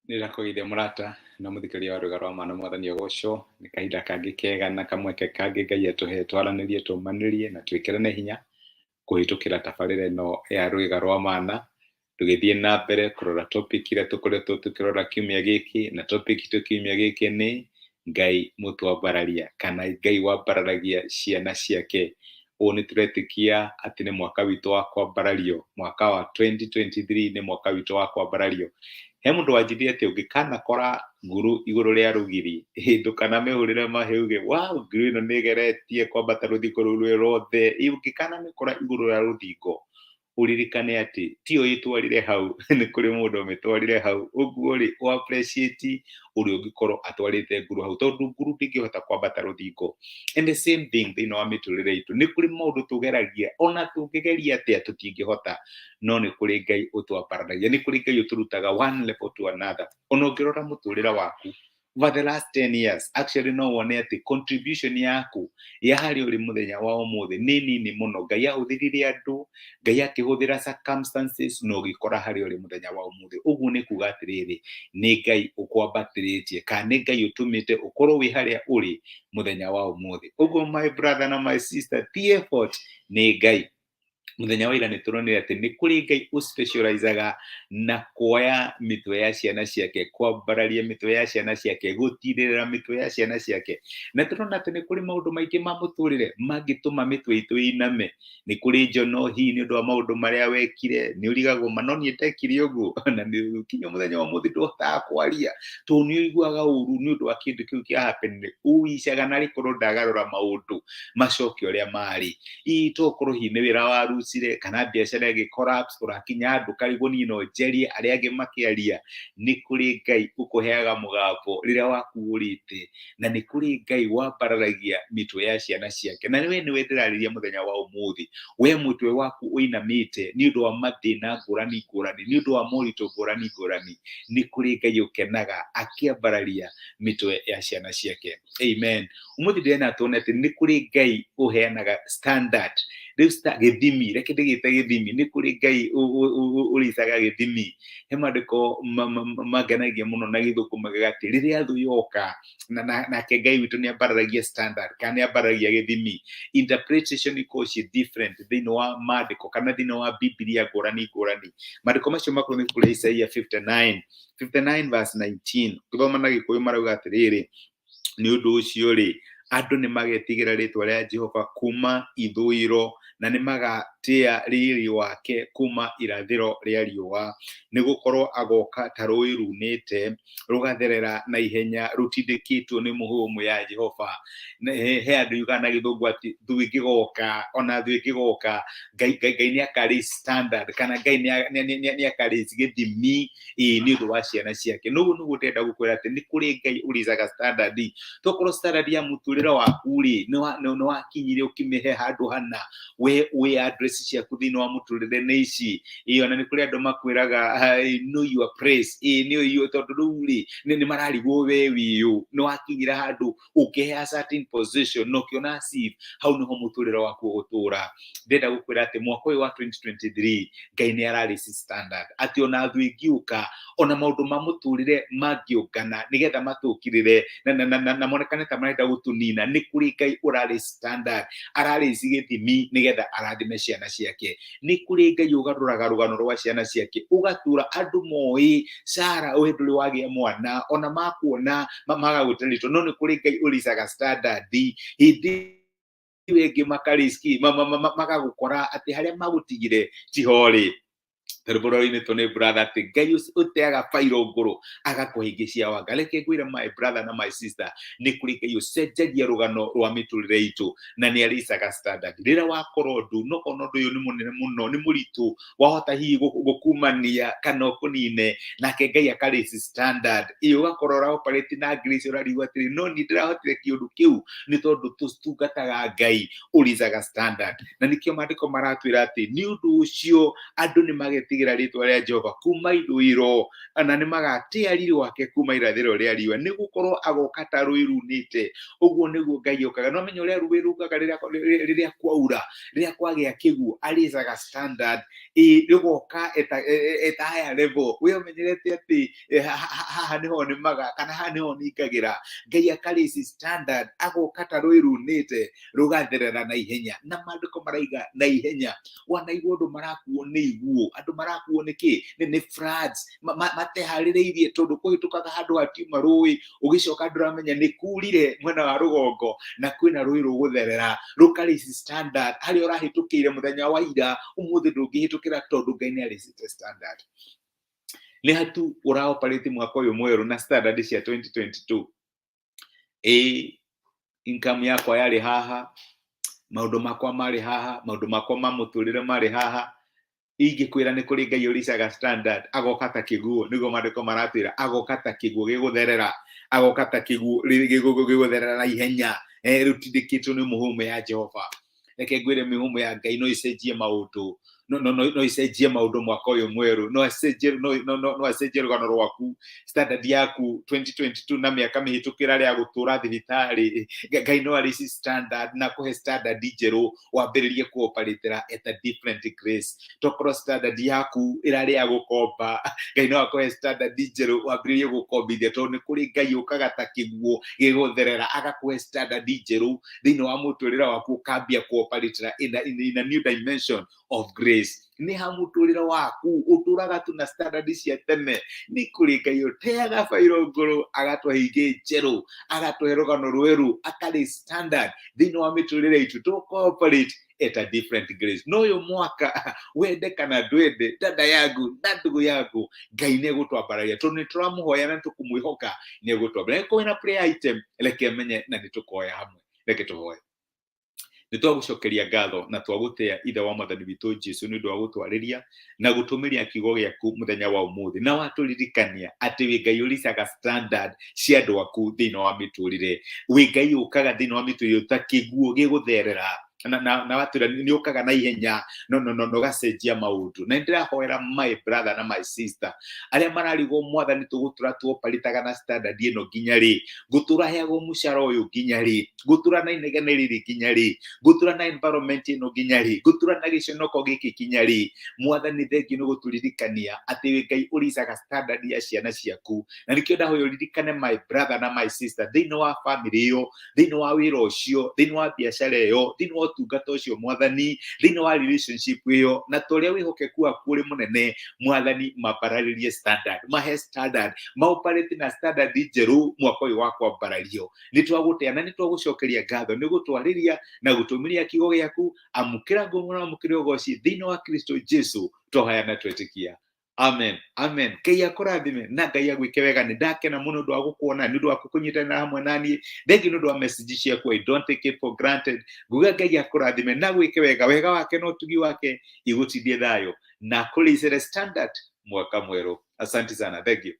Nĩndakũgeithia mũrata na mũthikĩrĩria wa rwĩga rwa ma na mwathani ũgocwo. Nĩ kahinda kangĩ kega na kamweke kangĩ Ngai atũhe twaranĩrie, tũmanĩrie na twĩkĩrane hinya kũhĩtũkĩra tabarĩra ĩno ya rwĩga rwa mana. Tũgĩthiĩ na mbere kũrora topic ĩrĩa tũkoretwo tũkĩrora kiumia gĩkĩ, na topic itũ kiumia gĩkĩ nĩ Ngai mũtwambararia kana Ngai wambararagia ciana ciake. Ũũ nĩ tũretĩkia atĩ nĩ mwaka witũ wa kwambarario, mwaka wa 2023 nĩ mwaka witũ wa kwambarario. He mũndũ wanjĩrire atĩ ũngĩkanakora nguru igũrũ rĩa rũgiri, ndũkanamĩhũrĩre mahĩ uge wow, nguru ĩno nĩ ĩgeretie kwambata rũthingo rũu rwĩ rwothe. Ũngĩkanamĩkora igũrũ rĩa rũthingo, ũririkane atĩ tiyo ĩtwarire hau, nĩ kũrĩ mũndũ ũmĩtwarire hau. Ũguo rĩ, ũ appreciate ũrĩa ũngĩkorwo atwarĩte nguru hau, tondũ nguru ndĩngĩhota kwambata rũthingo. And the same thing thĩinĩ wa mĩtũrĩre itũ, nĩ kũrĩ maũndũ tũgeragia, ona tũngĩgeria atĩa tũtingĩhota, no nĩ kũrĩ Ngai ũtwambararagia, nĩ kũrĩ Ngai ũtũrutaga one level to another. Ona ũngĩrora mũtũrĩre waku over the last 10 years, actually no wone atĩ contribution yaku ya harĩa ũrĩ mũthenya wa ũmũthĩ nĩ nini mũno. Ngai ahũthĩrire andũ, Ngai akĩhũthĩra circumstances na ũgĩkora harĩa ũrĩ mũthenya wa ũmũthĩ. Ũguo nĩ kuga atĩrĩrĩ, nĩ Ngai ũkwambatĩrĩtie kana nĩ Ngai ũtũmĩte ũkorwo wĩ harĩa ũrĩ mũthenya wa ũmũthĩ. Ũguo my brother na my sister, ti effort, nĩ Ngai. Mũthenya wa ira nĩ tũronire atĩ nĩ kũrĩ Ngai ũspecializaga na kuoya mĩtwe ya ciana ciake, kwambararia mĩtwe ya ciana ciake, gũtirĩrĩra mĩtwe ya ciana ciake. Na tũrona atĩ nĩ kũrĩ maũndũ maingĩ ma mũtũrĩre mangĩtũma mĩtwe itũ ĩiname. Nĩ kũrĩ njono hihi nĩ ũndũ wa maũndũ marĩa wekire, nĩ ũrigagwo ma no niĩ ndekire ũguo, na nĩ kinya mũthenya wa ũmũthĩ ndũhotaga kwaria tondũ nĩ ũiguaga ũru nĩ ũndũ wa kĩndũ kĩu kĩa happen. Ũicaga narĩ korwo ndagarũra maũndũ macoke ũrĩa marĩ. Hihi tokorwo hihi nĩ wĩra warucire kana biacara ĩgĩ collapse, ũrakinya handũ ũkarigwo niĩ no njarie arĩa angĩ makĩaria. Nĩ kũrĩ Ngai ũkũheaga mũgambo rĩrĩa waku ũrĩte, na nĩ kũrĩ Ngai wambararagia mĩtwe ya ciana ciake. Na we nĩwe ndĩrarĩria mũthenya wa ũmũthĩ, we mũtwe waku ũinamĩte nĩ ũndũ wa mathĩna ngũrani ngũrani, nĩ ũndũ wa moritũ ngũrani ngũrani, nĩ kũrĩ Ngai ũkenaga akĩambararia mĩtwe ya ciana ciake. Amen. Ũmũthĩ ndĩrenda tuone atĩ nĩ kũrĩ Ngai ũheanaga standard. Rĩu gĩthimi, reke ndĩgĩte gĩthimi, nĩ kũrĩ Ngai ũrĩcaga gĩthimi. He maandĩko mangenagia mũno na gĩthũngũ maugaga atĩ rĩrĩa thũ yoka, nake Ngai witũ nĩ ambararagia standard kana nĩ ambararagia gĩthimi. Interpretation ikoragwo ciĩ different thĩinĩ wa maandĩko kana thĩinĩ wa Bibilia ngũrani ngũrani. Maandĩko macio makorwo nĩ ibuku rĩa Isaia 59, 59 verse 19. Ũngĩthoma na Gĩkũyũ marauga atĩrĩrĩ, nĩ ũndũ ũcio rĩ, andũ nĩ magetigĩra rĩtwa rĩa Jehova kuma ithũĩro, na nĩ magatĩa riri wake kuma irathĩro rĩa riũa. Nĩ gũkorwo agoka ta rũũĩ ruunĩte, rũgatherera na ihenya rũtindĩkĩtwo nĩ mĩhũmũ ya Jehova. He andũ yugaga na gĩthũngũ atĩ thũ ĩngĩgoka, ona thũ ĩngĩgoka, Ngai, Ngai, Ngai nĩ aka raise standard, kana Ngai nĩ aka raise gĩthimi ĩĩ nĩ ũndũ wa ciana ciake. Noguo nĩguo ndĩrenda gũkwĩra atĩ nĩ kũrĩ Ngai ũrĩcaga standard. Tokorwo standard ya mũtũrĩre waku rĩ, nĩ wakinyire ũkĩmĩhe handũ hana, we wĩ address ciaku thĩinĩ wa mũtũrĩre nĩ ici. Ĩĩ ona nĩ kũrĩ andũ makwĩraga know your place. Ĩĩ nĩ ũyũ tondũ rĩu rĩ, nĩ mararigwo we wĩũ. Nĩ wakinyire handũ ũkĩhe a certain position na ũkĩona as if hau nĩho mũtũrĩre waku ũgũtũra. Ndĩrenda gũkwĩra atĩ mwaka ũyũ wa 2023 Ngai nĩ ararĩci standard, atĩ ona thũ ĩngĩũka, ona maũndũ ma mũtũrĩre mangĩũngana nĩgetha matũkĩrĩre na monekane ta marenda gũtũnina, nĩ kũrĩ Ngai ũrarĩ standard, ararĩci gĩthimi nĩgetha arathime ciana ciake. Nĩ kũrĩ Ngai ũgarũraga rũgano rwa ciana ciake, ũgatura andũ moĩ Sara we ndũrĩ wagĩa mwana, ona makuona magagwĩta rĩtwa, no nĩ kũrĩ Ngai ũricaga standard. Hĩndĩ ĩyo ĩngĩ makariski magagũkora atĩ harĩa magũtigire tiho rĩ. Rwĩmbo rũinĩtwo nĩ brother atĩ Ngai ũteaga bairũ ngũrũ agakũhĩngĩcia wanga. Reke ngwĩre my brother na my sister, nĩ kũrĩ Ngai ũcenjagia rũgano rwa mĩtũrĩre itũ na nĩ arĩcaga standard. Rĩrĩa wakora ũndũ, no korwo ũndũ ũyũ nĩ mũnene mũno, nĩ mũritũ, wahota hihi gũkumania kana ũkũnine, nake Ngai akarĩci standard. Ĩ ũgakorwo ũra operate na grace, ũrarigwo atĩrĩ, no niĩ ndĩrahotire kĩũndũ kĩu nĩ tondũ tũtungataga Ngai ũricaga standard. Na nĩkĩo maandĩko maratwĩra atĩ nĩ ũndũ ũcio andũ nĩ magetigĩra magetigĩra rĩtwa rĩa Jehova kuma ithũĩro, na nĩ magatĩa riri wake kuma irathĩro rĩa riũa, nĩ gũkorwo agoka ta rũĩ runĩte. Ũguo nĩguo Ngai okaga. No menya ũrĩa rũĩ rukaga rĩrĩa kwaura, rĩrĩa kwagĩa kĩguũ, arĩcaga standard ĩ rĩgoka eta higher level. We ũmenyerete atĩ haha nĩho nĩmaga kana haha nĩho ningagĩra. Ngai akarĩci standard, agoka ta rũĩ runĩte rũgatherera na ihenya. Na maandĩko maraiga na ihenya. Wanaigua andũ marakuo nĩ iguũ, andũ marakuo nĩ kĩ? Nĩ floods, mateharĩrĩirie tondũ kũhĩtũkaga handũ hatiuma rũĩ, ũgĩcoka ndũramenya nĩ kurire mwena wa rũgongo na kwĩna rũĩ rũgũtherera rũkarĩci standard harĩa ũrahĩtũkĩire mũthenya wa ira, ũmũthĩ ndũngĩhĩtũkĩra tondũ Ngai nĩ arĩcĩte standard. Nĩ hatu ũraoparĩti mwaka ũyũ mwerũ na standard cia 2022. Ĩ income yakwa yarĩ haha, maũndũ makwa marĩ haha, maũndũ makwa ma mũtũrĩre marĩ haha. Ingĩkwĩra nĩ kũrĩ Ngai ũricaga standard, agoka ta kĩguũ, nĩguo maandĩko maratwĩra, agoka ta kĩguũ gĩgũtherera, agoka ta kĩguũ gĩgũtherera na ihenya, rĩu tindĩkĩtwo nĩ mũhũmũ ya Jehova. Reke ngwĩre, mĩhũmũ ya Ngai no icenjie maũndũ, no icenjie maũndũ mwaka ũyũ mwerũ, no acenjie no acenjie rũgano rwaku, standard yaku 2022 na mĩaka mĩhĩtũku ĩrarĩ ya gũtũra thibitarĩ. Ngai no arĩci standard na kũhe standard njerũ, wambĩrĩrie kũoparatĩra at a different grace. Tokorwo standard yaku ĩrarĩ ya gũkomba, Ngai no akũhe standard njerũ, wambĩrĩrie gũkombithia, tondũ nĩ kũrĩ Ngai ũkaga ta kĩguũ gĩgũtherera, agakũhe standard njerũ thĩinĩ wa mũtũrĩre waku, ũkambia kũoparatĩra in a new dimension of grace. Nĩ ha mũtũrĩre waku ũtũraga tu na standard cia tene? Nĩ kũrĩ Ngai ũteaga bairo ngũrũ, agatũhe ingĩ njerũ, agatũhe rũgano rwerũ, akarĩ standard thĩinĩ wa mĩtũrĩre itũ, tũcooperate at a different grace. No ũyũ mwaka, wende kana ndwende, dada yangu na ndugu yangu, Ngai nĩ egũtwambararia tondũ nĩ tũramũhoya na tũkũmwĩhoka nĩ egũtwambararia. Korwo wĩna prayer item, reke menye na nĩ tũkoya hamwe. Reke tũhoe. Nĩ twagũcokeria ngatho na twagũtĩa, Ithe wa Mwathani witũ Jesu, nĩ ũndũ wa gũtwarĩria na gũtũmĩria kiugo gĩaku mũthenya wa ũmũthĩ, na watũririkania atĩ wĩ Ngai ũricaga standard cia andũ aku thĩinĩ wa mĩtũrĩre, wĩ Ngai ũkaga thĩinĩ wa mĩtũrĩre ta kĩguũ gĩgũtherera, na watwĩra nĩ ũkaga na ihenya no ũgacenjia maũndũ. Na nĩndĩrahoera my brother na my sister arĩa mararigwo, Mwathani, tũgũtũra tuoparĩtaga na standard ĩno nginya rĩ? Ngũtũra heagwo mũcara ũyũ nginya rĩ? Ngũtũra na inegene rĩrĩ nginya rĩ? Ngũtũra na environment ĩno nginya rĩ? Ngũtũra na gĩconoko gĩkĩ nginya rĩ? Mwathani, thengiũ nĩ gũtũririkania atĩ wĩ Ngai ũricaga standard ya ciana ciaku, na nĩkĩo ndahoya ũririkane my brother na my sister thĩinĩ wa family ĩyo, thĩinĩ wa wĩra ũcio, thĩinĩ wa biacara ĩyo, thĩinĩ wa ũtungata ũcio, Mwathani, thĩinĩ wa relationship ĩyo, na ta ũrĩa wĩhokeku waku ũrĩ mũnene, Mwathani, mambararĩrie standard, mahe standard, maoperate na standard njerũ mwaka ũyũ wa kwambarario. Nĩ twagũtĩa na nĩ twagũcokeria ngatho nĩ gũtwarĩria na gũtũmĩria kiugo gĩaku. Amũkĩra ngumo na amũkĩra ũgoci thĩinĩ wa Kristo Jesu twahoya na twetĩkia. Amen, amen. Ngai akũrathime na Ngai agwĩke wega. Nĩ ndakena mũno ũndũ wa gũkuona, nĩ ũndũ wa kũnyitanĩra hamwe na niĩ. Thengiũ nĩ ũndũ wa message ciaku, I don't take it for granted. Nguga Ngai akũrathime na gwĩke wega, wega wake na ũtugi wake igũtindie thayũ na kũrĩcere standard mwaka mwerũ. Asante sana, thank you.